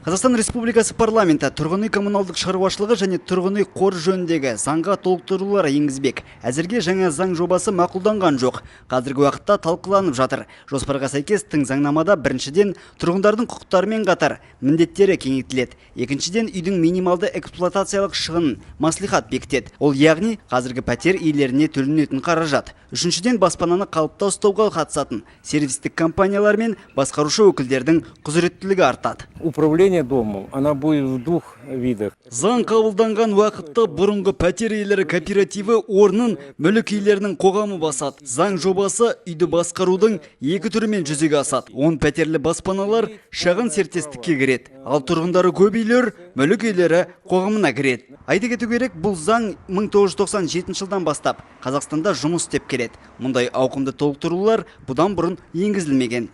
Қазақстан Республикасы парламенті тұрғын үй коммуналдық шаруашылығы және тұрғын үй қоры жөніндегі заңға толықтырулар енгізбек. Әзірге жаңа заң жобасы мақұлданған жоқ. Қазіргі уақытта талқыланып жатыр. Жоспарға сәйкес тың заңнамада біріншіден тұрғындардың құқықтарымен қатар міндеттері кеңейтіледі. Екіншіден үйдің минималды эксплуатациялық шығынын мәслихат бекітеді. Ол яғни қазіргі пәтер иелеріне төленетін қаражат. Үшіншіден баспананы қалыпта ұстауға қатысатын сервистік компаниялар мен басқарушы өкілдердің құзыреттілігі артады. Управление домом, она будет в двух видах. Заң қабылданған уақытта бұрынғы пәтер иелері кооперативі орнын мүлік иелерінің қоғамы басады. Заң жобасы үйді басқарудың екі түрімен жүзеге асады. 10 пәтерлі баспаналар шағын серіктестікке кіреді. Ал тұрғындары көп үйлер мүлік иелері қоғамына кіреді. Айта кету керек, бұл заң 1997 жылдан бастап Қазақстанда жұмыс істеп келеді. Мұндай ауқымды толықтырулар бұдан бұрын енгізілмеген.